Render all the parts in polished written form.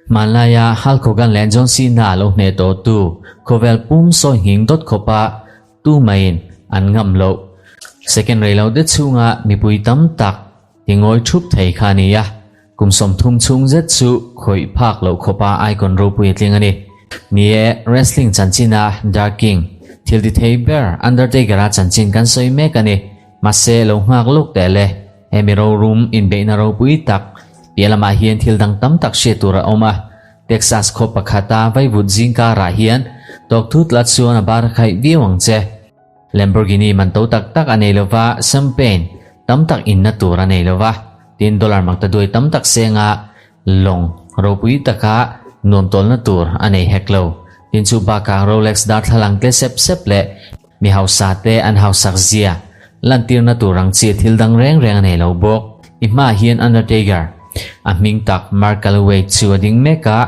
Hmanlaia Hulk Hogan leh John Cena lo hneh tawhtu khawvel pum sawi nghing dawt khawpa tu maiin an ngam loh. Second rei lo de chhunga mipui tam tak ti ngawi thup thei kha a ni a, kum 30 chhung zet chu khawih phak loh khawpa icon ropui a tling a ni. Ni e, wrestling chanchina Dark King, thil ti thei ber Undertaker-a chanchin kan sawi mek a ni. Mahse lo nghak lawk teh le. Hemi rorum inbeihna ropui tak piah lamah hian thil dang tam tak hriat tur a awm a. Texas khaw pakhata vaivut zing karah hian tawk thut la chuan a bar khaih viau ang che. Lamborghini man to tak tak a nei lova, champagne tam tak inna tur a nei lova, tin dollar maktaduai tam tak senga lawng ropui taka nuam tawlna tur a nei hek lo. Tin chu bakah Rolex darthlalang tle sep sep leh Mi hausa te an hausak zia lantirna tur ang chi thil dang reng reng a nei lo bawk. I hmaah hian Undertaker, a hming tak Mark Calaway chu a ding mek a,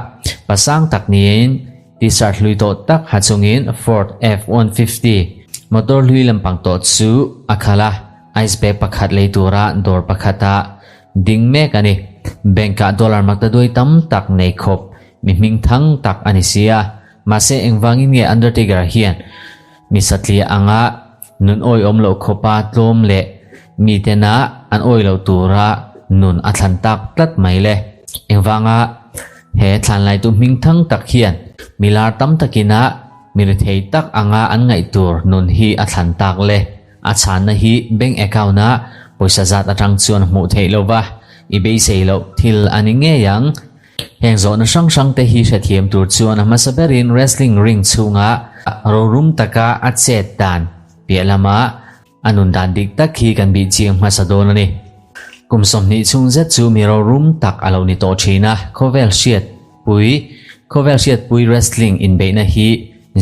pasang tak niin T-shirt hlui tawh tak ha chungin Ford F-150 motor hlui lampang tawh chu a khalh a, ice bag pakhat lei tura dawr pakhata ding mek a ni. Bank-ah dollar maktaduai tam tak nei khawp mi hming thang tak a ni si a. Mahse engvangin nge Undertaker hian mi satliah anga nun awiawm loh khawpa tlawm leh mitena an awi loh tura nun a thlan tak tlat mai le? Engvanga he thlanlaitu hmingthang tak hian mi lar tam takina mi rethei tak anga an ngaih tur nun hi a thlan tak le? A chhanna hi bank account-a pawisa zat atang chuan hmuh theih lova i beisei loh thil a ni ngei ang. Heng zawhna hrang hrang te hi hrethiam tur chuan a hmasa berin wrestling ring chhunga rorum taka a chet dan piah lama a nun dan dik tak hi kan bih chiang hmasa dawn a ni. Kum 20 chhung zet chu mi rorum tak a lo ni tawh thin a, khawvel hriat pui khawvel hriat pui wrestling inbeihna hi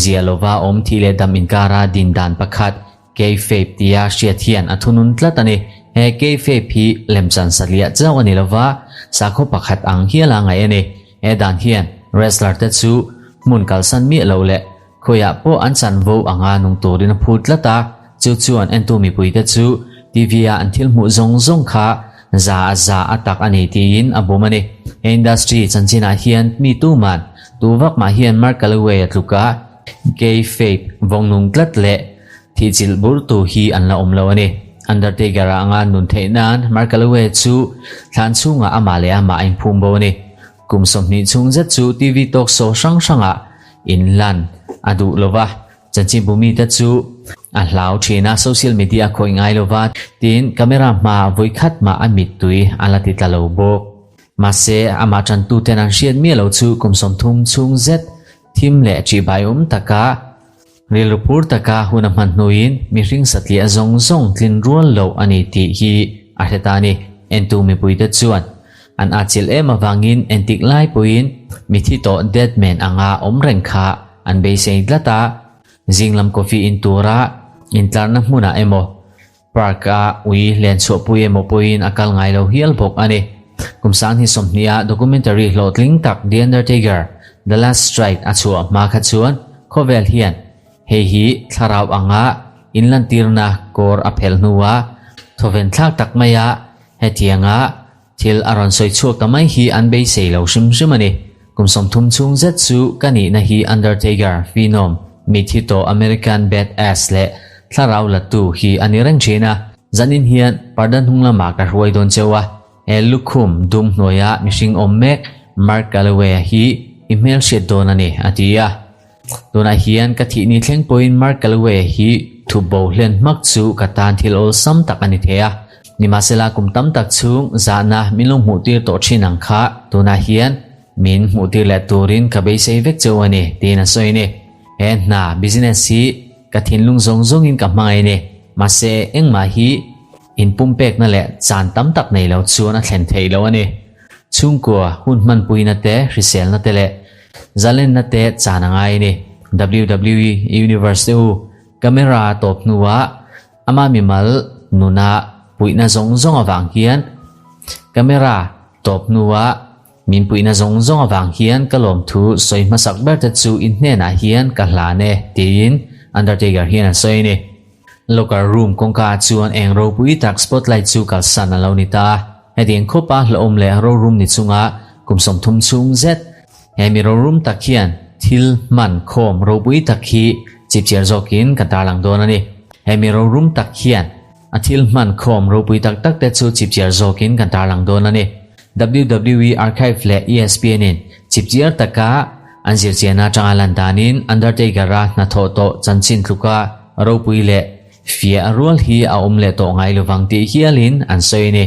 zia lova awm thih leh dam inkara din dan pakhat Kayfabe tia hriat hian a thunun tlat a ni. He kayfabe hi lemchan satliah chauh a ni lova, sakhaw pakhat ang hiala ngaih a ni. He dan hian wrestler te chu hmun kalsan miah loh leh khawiah pawh an chanvo anga nung turin a phut tlat a, chu chuan entu mipuite chu TV-a an thil hmuh zawng zawng kha za a za a tak a ni tiin a bum a ni. He industry chanchinah hian mi tuman tu vak mah hian Mark Calaway a tluk a, Kayfabe vawngnung tlat leh Thihchilh burtu hi an la awm lo a ni. Undertaker-a anga nun theih nan Mark Calaway chu thlan chhungah amah leh amah a inphum bo a ni. Kum 20 chhung zet chu TV talk show hrang hrangah inlan a duh lo va, chanchinbu mite chu a hlau thin a, social media a khawih ngai lo va, tin camera hmaah vawikhat mah a mittui a la ti tla lo bawk. Mahse, amah tantuten an hriat miah lo chu kum 30 chhung zet thim leh ṭihbaiawm taka Rilru phur taka hun a hman hnuin mihring satliah zawng zawng tlin rual loh a ni tih hi a hre ta a ni. Entu mipuite chuan an atchilh em avangin entik lai pawhin mithi tawh dead man anga awm reng kha an beisei tlat a, zinglam coffee in tura intlarna hmunah emaw Park-a ui len chhuahpui emaw pawhin a kal ngai lo hial bawk a ni. Kum 2020-a documentary hlawhtling tak The Undertaker, The Last Strike a chhuah hma kha chuan khawvel hian hei hi thlarau anga inlantirna kawr a phelh hnua thawven thlak tak maia hetianga thil a rawn sawi chhuak ta mai hi an beisei lo hrim hrim a ni. Kum 30 chhung zet chu ka nihna hi Undertaker, Phenom, mithi tawh American Badass leh thlarau latu hi a ni reng thin a. Zanin hian parda hnung lamah ka hruai dawn cheu a, he lukhum dum hnuaia mihring awm mek Mark Calaway-a hi i hmel hriat dawn a ni, a ti a. Tunah hian ka thih ni thleng pawhin Mark Calaway-a hi thup bo hlen hmak chu ka tan thil awlsam tak a ni thei a. Nimahsela kum tam tak chhung zahna min lo hmuhtir tawh thin ang kha tunah hian min hmuhtir leh turin ka beisei vek cheu a ni, tiin a sawi a ni. He hna, business, hi ka thinlung zawng zawngin ka hmangaih a ni. Mahse engmah hi inpumpekna leh chan tam tak nei lo chuan a thlen theih loh a ni. Chhungkua hun hmanpuina te, hriselna te leh zalenna te chan a ngai a ni. WWE Universe te u, camera a tawp hnuah ama mimal nuna puihna zawng zawng avang hian camera tawp hnuah min puihna zawng zawng avang hian ka lawmthu sawi hmasak ber te chu in hnenah hian ka hlan e, tiin Undertaker hian a sawi a ni. Locker room kawngka ah chuan eng ropui tak spotlight chu kalsan a lo ni ta a. Hetiang khawpa hlauhawm leh rorum ni chunga kum 30 chhung zet he mi rorum tak hian thil hman khawm ropui tak hi chipchiar zawkin kan tarlang dawn a ni. He mi rorum tak hian a thil hman khawm ropui tak tak te chu chipchiar zawkin kan tarlang dawn a ni. WWE Archive leh ESPN in chipchiar taka an zirchian atanga lan danin Undertaker-a hnathawh tawh chanchin tluka ropui leh fiah rual hi a awm leh tawh ngai lovang tih hialin an sawi a ni.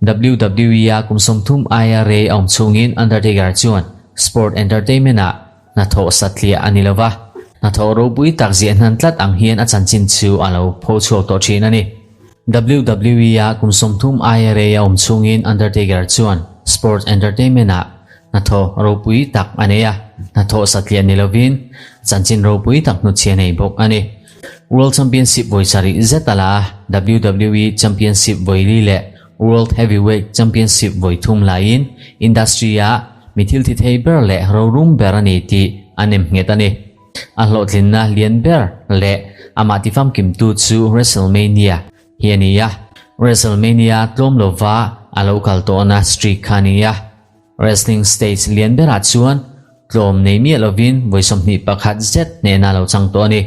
WWE-a kum 30 aia rei a awm chhungin Undertaker chuan sport entertainment-ah hnathawh satliah a ni lova, hnathawh ropui tak ziah hnan tlat ang hian a chanchin chu a lo pho chhuak tawh thin a ni. WWE-a kum 30 aia rei a awm chhungin Undertaker chuan sports entertainment-ah hnathawh ropui tak a nei a, hnathawh satliah ni lovin chanchin ropui tak hnutchhiah nei bawk a ni. World Championship vawi sarih zet a la a, WWE Championship vawi li leh World Heavyweight Championship vawi thum laiin industry-ah mi thil thi thei ber leh rorum ber a ni tih a nem nghet a ni. A hlawhtlinna lian ber leh amah tifamkimtu chu WrestleMania hi a ni a, WrestleMania tlawm lova a lo kal tawhna streak kha a ni a. Wrestling stage lian berah chuan tlawm nei miah lovin vawi 21 zet hnehna a lo chang tawh a ni.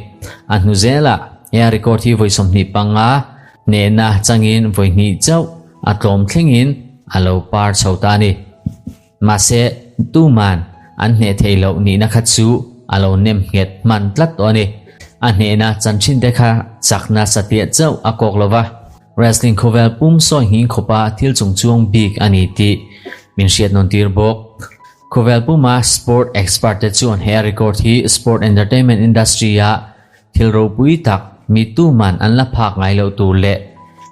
A hnu zelah he a record hi vawi 25 hnehna changin vawi hnih chauh a tlawm thlengin a lo par chho ta a ni. Mahse, tuman an hneh theih loh nihna kha chu a lo nem nghet hman tlat tawh a ni. A hnehna chanchin te kha chakna satliah chauh a kawk lova. Wrestling khawvel pum sawi nghing khawpa thil chungchuang bik a ni tih min hriat nawn tir bawk. Khawvel puma sport expert te chuan he a record hi sport entertainment industry-a thil ropui tak mi tuman an la phak ngai loh tur leh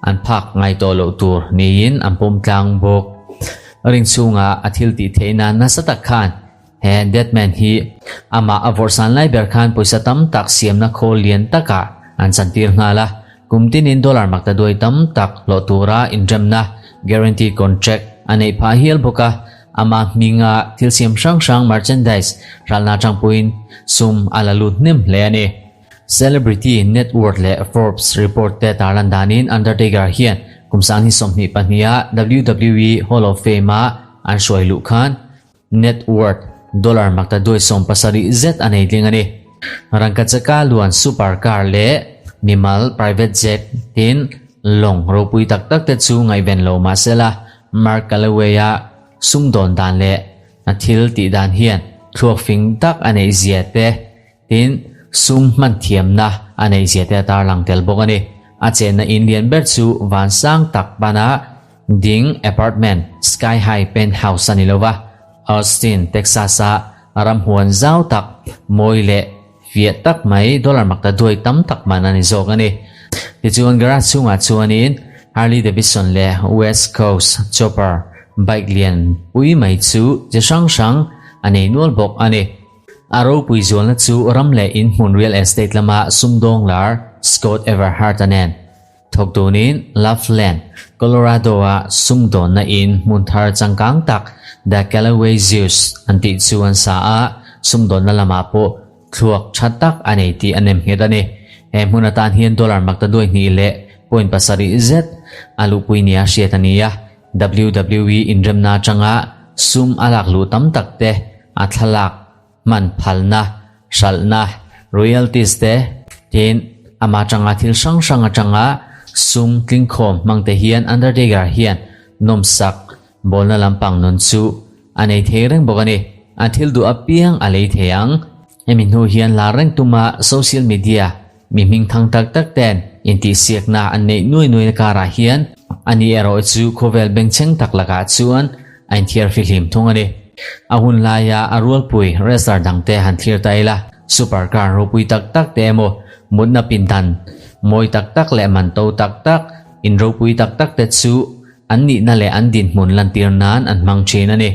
an phak ngai tawh loh tur niin an pawm tlang bawk. Ring chhunga a thil tih theihna nasa tak khan he Deadman hi amah a vawrhsan lai ber khan pawisa tam tak siamna khawl lian takah an chantir nghal a, kum tinin dollar makta duai tam tak hlawh tura inremna guarantee contract a neih phah hial bawk a, amah hminga thil siam hrang hrang merchandise ralna atangpuiin sum a la lut hnem hle a ni. Celebrity Net Worth leh Forbes report te tarlan danin Undertaker hian kum 2022-a WWE Hall of Fame-a an hruai luh khan Net worth dollar makta duai 70 zet a nei tling a ni. Rangkachaka luan super car leh mimal private jet tin lawng ropui tak tak te chu ngaihven lo mahsela Mark Calloway-a sumdawn dan leh a thil tih dan hian thluak fing tak a neih zia te tin sum hman thiamna a neih zia te a tarlang tel bawk a ni. A chenna in lian ber chu van sang tak pana ding apartment sky high penthouse a ni lova, Austin, Texas-a ramhuan zau tak mawi leh fiah tak mai dollar makta duai tam tak man a ni zawk a ni. Tichuan garage chhungah chuanin Harley Davidson leh West Coast Chopper bike lian pui mai chu chi hrang hrang a nei nual bawk a ni. A ropui zualna chu ram leh in hmun real estate lama sumdawng lar Scott Everhart-a nen thawk tunin Loveland, Colorado-a sumdawnna in hmun thar changkang tak The Callaway Zeus an tih chu an sa a, sumdawnna lamah pawh thluak tha tak a nei tih a nem nghet a ni. He hmun atan hian dollar makta duai hnih leh point pasarih zet a luhpui nia hriat a ni a, WWE inremna atanga sum a lak luh tam tak te a thlalak hman phalna, hralhna, royalties te tin amah atanga thil hrang hrang atanga sum tlingkhawm hmang te hian Undertaker hian nawmsak bawlna lampang nun chu a nei thei reng bawk a ni. A thil duh apiang a lei thei ang. Hemi hnu hian lar reng tuma social media mi hming thang tak tak ten intihsiakna an neih nuai nuai na karah hian ani erawh chu khawvel bengchheng tak lakah chuan a inthiar fihlim thung a ni. A hun laia a rualpui wrestler dangte han thlir ta ila, super car ropui tak tak te emaw mutna pindan mawi tak tak leh man to tak tak in ropui tak tak te chu an nihna leh an dinhmun lantir nan an hmang thin a ni.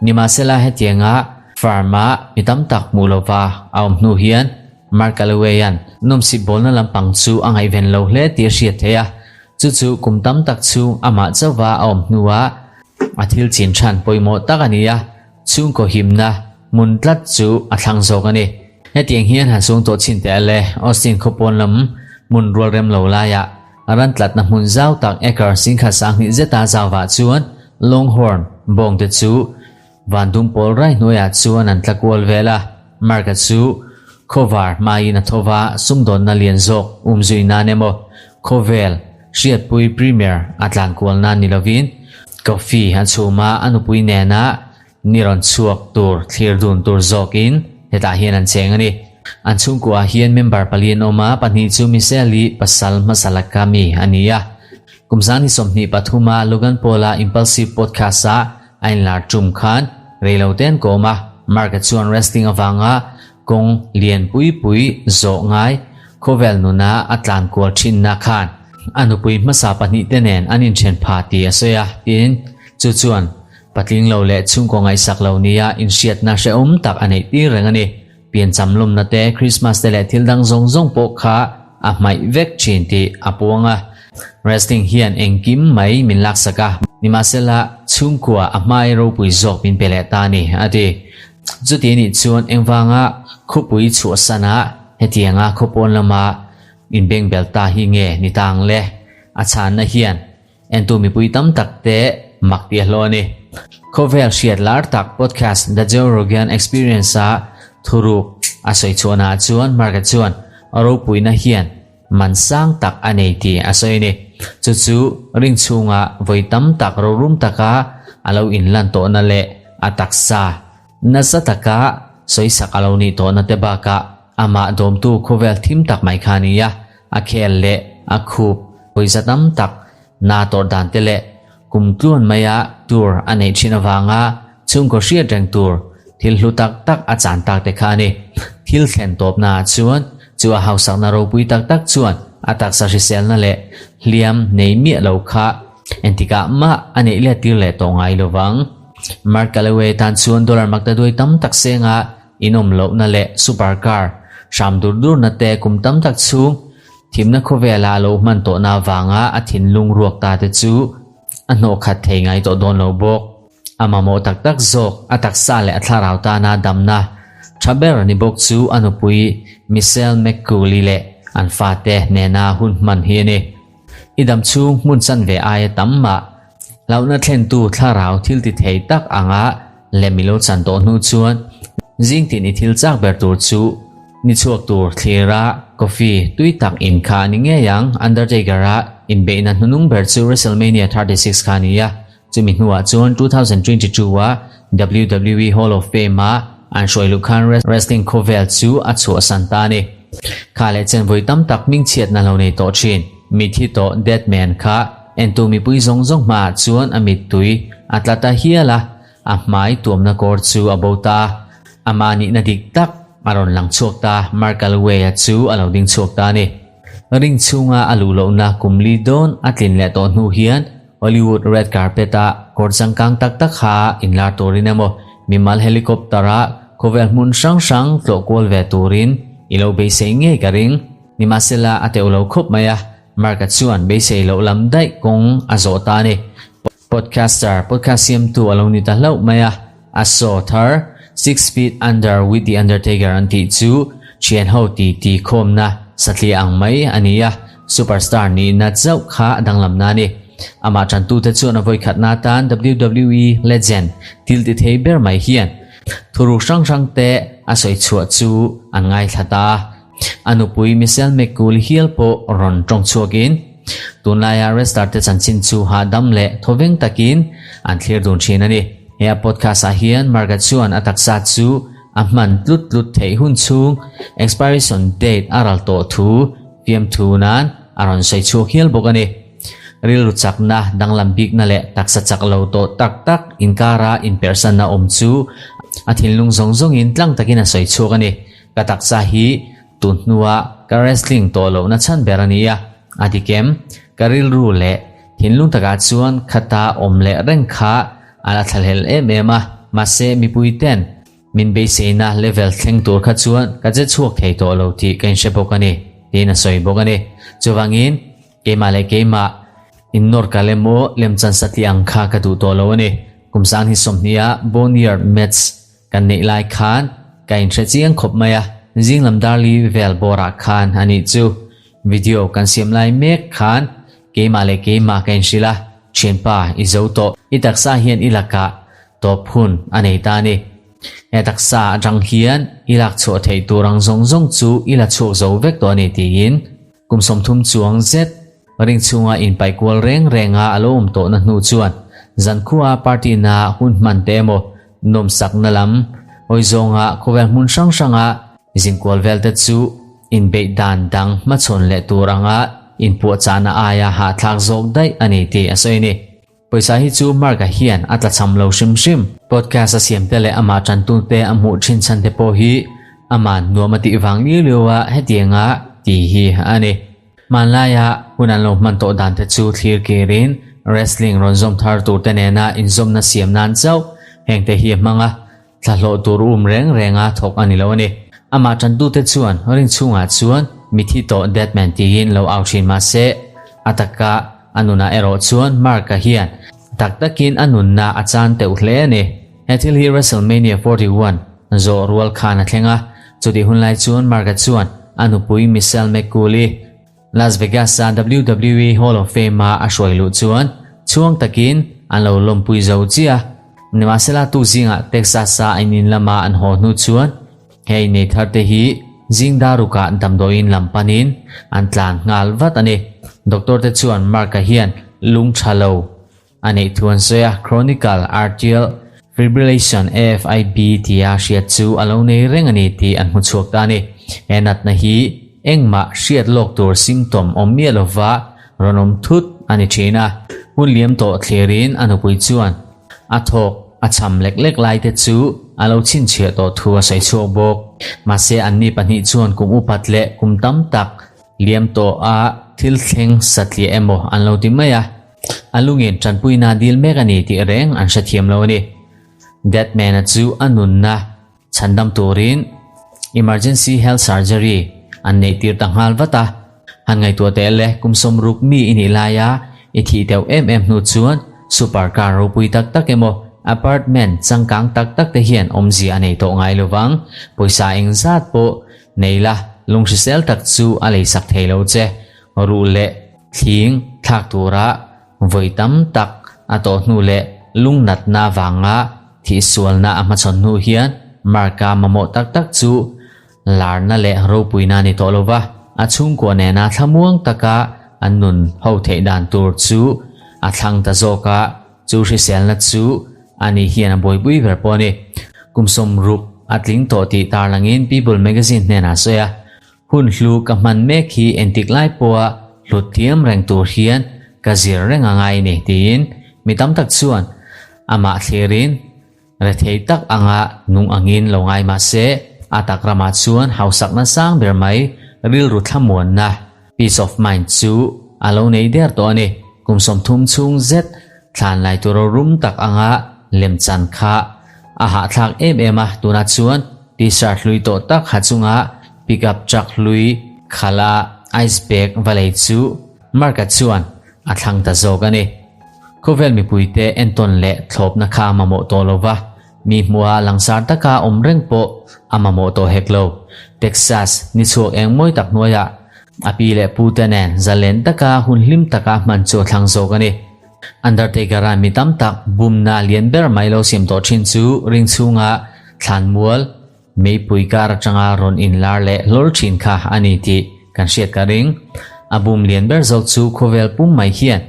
Nimahsela hetianga farm-a mi tam tak hmuh lova a awm hnu hian Mark Calloway-a'n nawmsip bawlna lampang chu a ngaihven lo hle tih a hriat theih a, chu chu kum tam tak chhung amah chauhva a awm hnuah a thil chin than pawimawh tak a ni a, chhungkaw himna hmun tlat chu a thlang zawk a ni. Hetiang hian han sung tawh chhin teh le, Austin khawpawn lam hmun rual rem lo laiah. Ran tlatna hmun zau tak acre singkhat 2000 zeta zauvah chuan Longhorn bawngte chu van dum pawl rai hnuaiah chuan an tla kual vel a. Mark-a chu khawvar hmaiin a tho va, sumdawnna lian zawk umzui nan emaw khawvel hriatpui premier a tlan kual nan ni lovin coffee a chhum a, a nupui nena Ni rawn chhuak tur thlir dun tur zawkin hetah hian an cheng a ni. An chhungkuaah hian member pali an awm a, pahnih chu Michelle-i pasal hmasa laka mi a ni a. Kum 2023-a Logan Paul-a Impulsive Podcast-a a inlar tum khan reilo te an kawm a, Mark-a chuan wrestling avanga kawng lian pui pui zawh ngai khawvel nuna a tlan kual thinna khan a nupui hmasa pahnihte nen an inthen pha tih a sawi a, tin, chu chuan Patling lo leh chhungkaw ngaihsak lo nia inhriatna hrehawm tak a neih tir reng a ni. Piancham lawmna te, Christmas te leh thil dang zawng zawng pawh kha a hmaih vek thin tih a puang a. Wrestling hian engkim mai min laksak a, nimahsela chhungkua a hmai ropui zawk min pe leh ta a ni, a ti. Chuti anih chuan engvanga khawpui chhuahsana hetianga khawpawn lama inbengbel ta hi nge ni ta ang le? A chhanna hian Entu mipui tam tak te mak tih a hlawh a ni. Khawvel hriat lar tak podcast The Joe Rogan Experience a thuruk a sawi chhuahna ah chuan Mark-a chuan a ropuina hian man sang tak a nei tih a sawi a ni. Chu chu ring chhunga vawi tam tak rorum taka a lo inlan tawhna leh a taksa nasa taka sawisak a lo nih tawhna te bakah amah dawmtu khawvel thim tak mai kha a ni a. A khel leh a khup pawisa tam tak na tawrh dan te leh kum tluan maia tur a neih thin avanga chhungkaw hriat reng tur thil hlu tak tak a chan tak te kha a ni. Thil thlen tawpna ah chuan chu a hausakna ropui tak tak chuan a taksa hriselna leh hliam nei miah lo kha entikah mah a neih let tir leh tawh ngai lovang. Mark Calloway tan chuan dollar maktaduai tam tak senga Inawm lohna leh super car hram dur durna te kum tam tak chhung thimna khawvela a lo hman tawhna avanga a thinlung ruak ta te chu a hnawh khat thei ngai tawh dawn lo bawk. A mamawh tak tak zawk a taksa leh a thlarau tana damna tha ber ni bawk chu a nupui Michelle McCooley leh an fate nena hun hman hi a ni. I dam chhung hmun chanve aia tam mah hlauhna thlentu thlarau thil ti thei tak anga Lem i lo chan tawh hnu chuan zing tin i thil chak ber tur chu ni chhuak tur thlira coffee tui tak in kha a ni ngei ang. Undertaker a inbeihna hnunung ber chu WrestleMania 36 kha a ni a, chumi hnuah chuan 2022 a WWE Hall of Fame a an hruai luh khan wrestling khawvel chu a chhuahsan ta a ni. Kha leh chen vawi tam tak hmingchhiatna lo nei tawh thin. Mithi tawh Deadman kha entu mipui zawng zawng hmaah chuan a mittui a tla ta hial a, a hmai tuamna kawr chu a bo ta a, amah nihna dik tak a rawn lang chhuak ta, Mark Calloway-a chu a lo ding chhuak ta a ni. Ring chhunga a luh lohna kum li dawn a tlin leh tawh hnu hian Hollywood red carpet-a kawr changkang tak tak kha inlar turin emaw mimal helicopter-a khawvel hmun hrang hrang tlawh kual ve turin i lo beisei ngei ka ring. Nimahsela a teuh lo khawp mai a, Mark-a chuan beisei loh lam daih kawng a zawh ta a ni. Podcaster, podcast siamtu a lo ni ta hlauh mai a, a saw thar Six Feet Under with the Undertaker an tih chu thian ho ti ti khawmna satliah ang mai a ni a, superstar nihna chauh kha a danglamna a ni. Amah tantute chuan a vawikhatna atan WWE legend thil ti thei ber mai hian thuruk hrang hrang te a sawi chhuah chu an ngaithla ta a. A nupui Michelle McCool hial pawh rawn tawng chhuakin, tunlaia wrestler te chanchin chu hahdam leh thawveng takin an thlir dun thin a ni. He a podcast ah hian Margaret chuan a taksa chu a hman tlut tlut theih hun chhung expiration date a ral tawh thu fiamthu nan a rawn sawi chhuak hial bawk a ni. Rilru chakna, danglam bikna leh taksa chak lo tawh tak tak inkara inperhsanna awm chu a thinlung zawng zawngin tlang takin a sawi chhuak a ni. Ka taksa hi tun hnua ka wrestling tawh lohna chhan ber a ni a, a dik em? Ka rilru leh thinlung takah chuan khata awm leh reng kha a la thlahlel em em a, mahse mipui ten min beiseina level thleng tur kha chuan ka che chhuak thei tawh lo tih ka inhre bawk a ni, tiin a sawi bawk a ni. Chuvangin Keimah leh keimah innawr kal emaw lemchan satliah ang kha ka duh tawh lo a ni. Kum 2020 a Bonnier Mets kan neih lai khan ka inhre chiang khawp mai a, zinglam darli vel bawrah khan a nih chu. Video kan siam lai mek khan. Keimah leh keimah ka inhrilh a, Thianpa, i zo tawh. I taksa hian i lakah tawp hun a nei ta a ni. He taksa atang hian i lak chhuah theih tur ang zawng zawng chu i la chhuak zo vek tawh a ni tiin kum 30 chuang zet ring chhunga inpaih kual reng renga a lo awm tawhna hnu chuan zankhua party na hun hman te emaw nawmsakna lam hawi zawnga khawvel hmun hrang hranga zinkual vel te chu inbeih dan dang hmachhawn leh tur anga inpuahchahna aia hahthlak zawk daih a ni tih a sawi a ni. Pawisa hi chu Mark-a hian a tlachham lo hrim hrim. Podcast a siam te leh amah tantu te a hmuh thin chhan te pawh hi amah nuam a tih vang liu liu a hetianga tih hi a ni. Hmanlaia hun an lo hman tawh dan te chu thlir kirin wrestling rawn zawm thar tur te nena inzawmna siam nan chauh heng te hi a hmang a, Thlahlawh tur um reng renga thawk a ni lo a ni. Amah tantute chuan ring chhungah chuan mithi tawh Deadman tiin lo au thin mah se, a taka a nunah erawh chuan Mark-a hian tak takin a nunna a chan teuh hle a ni. He thil hi WrestleMania 41 zawh rual khan a thleng a, chutih hunlai chuan Mark-a chuan a nupui Michelle McCool-i Las Vegas-a WWE Hall of Fame-a a hruai luh chuan chhuang takin an lo lawmpui zo chiah a. Nimahsela tu zingah Texas-a an in lama an haw hnu chuan he innei thar te hi zing darukah damdawiin lam panin an tlan nghal vat a ni. Doctor te chuan Mark-a hian lung tha lo A neih thu an sawi a, Chronicle Arterial Fibrillation, AFib, tia hriat chu a lo nei reng a ni tih an hmu chhuak ta a ni. He natna hi engmah hriat lawk tur symptom awm miah lova rawn awm thut a ni thin a. Hun liam tawh thlirin a nupui chuan a thawk a cham lek lek lai te chu a lo chhinchhiah tawh thu a sawi chhuak bawk. Mahse anni pahnih chuan kum upat leh kum tam tak liam tawh a thil thleng satliah emaw an lo ti mai a. A lungin tanpuina dil mek a ni tih reng an hrethiam lo a ni. Deadman-a chu a nunna chhandam turin emergency health surgery an neih tir ta nghal vat a. Han ngaihtuah teh le, kum 60 mi i nih laia i thih deuh em em hnu chuan super car ropui tak tak emaw apartment changkang tak tak te hian awmzia a nei tawh ngai lo vang. Pawisa engzat pawh nei la, lunghrisel tak chu a leisak thei lo che. Ruh leh Thling thlak tura vawi tam tak a tawh hnu leh lungnatna vanga thihsualna a hmachhawn hnu hian Mark-a mamawh tak tak chu larna leh ropuina a ni tawh lo va, a chhungkua nena thlamuang taka an nun ho theih dan tur chu a thlang ta zawk a, chu hriselna chu ani hian a buaipui ber pawh a ni. Kum 60 a tling tawh tih tarlangin People magazine hnenah a sawi a. Hun hlu ka hman mek hi entik lai pawha hlut thiam reng tur hian ka zir reng a ngai ni tiin mi tam tak chuan amah thlirin rethei tak anga nung angin lo ngai mah se a tak ramah chuan hausakna sang ber mai rilru thlamuanna, peace of mind, chu a lo nei der tawh a ni. Kum 30 chhung zet thlan lai tur rum tak anga lemchan kha a hahthlak em em a, tunah chuan T-shirt hlui tawh tak ha chunga pickup truck hlui khala ice bag va lei chu Mark-a chuan a thlang ta zawk a ni. Khawvel mipuite entawn leh thlawpna kha a mamawh tawh lo va, mi hmuha langsar taka awm reng pawh a mamawh tawh hek lo. Texas ni chhuak eng mawi tak hnuaiah a pi leh pute nen zalen taka hun hlim taka hman chu a thlang zawk a ni. Undertaker-a mi tam tak bumna lian ber mai lo siam tawh thin chu ring chhunga thlanmual meipui kar atanga rawn inlar leh hlawl thin kha a ni tih kan hriat ka ring. A bum lian ber zawk chu khawvel pum mai hian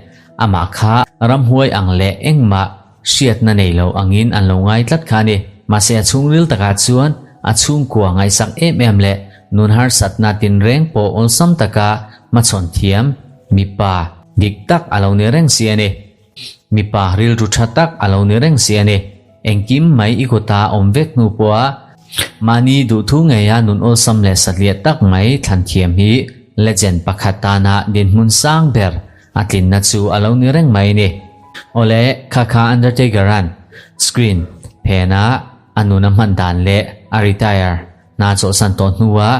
amah kha ramhuai ang leh engmah hriatna nei lo angin an lo ngai tlat kha a ni. Mahse a chhungril takah chuan a chhungkua ngaihsak em em leh nun harsatna tinreng pawh awlsam taka hmachhawn thiam mipa Dik tak a lo ni reng si a ni. Mipa rilru tha tak a lo ni reng si a ni. Engkim mai i kuta awm vek hnu pawha mahni duhthu ngeia nun awlsam leh satliah tak mai thlan thiam hi legend pakhat tana dinhmun sang ber a tlinna chu a lo ni reng mai ni. Awle, kha kha Undertaker-a'n screen phena a nun a hman dan leh a retire hna chawlhsan tawh hnua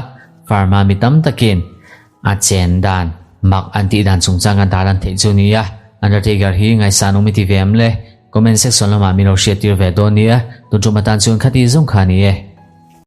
pharma mi tam takin A chen dan, mak an tih dan chungchang a dar an theih chu nia. Undertaker hi ngaihsan awm i ti ve em le? Comment section lamah min lo hriattir ve dawn nia. Tun tum atan chuan khati zawng kha a ni e.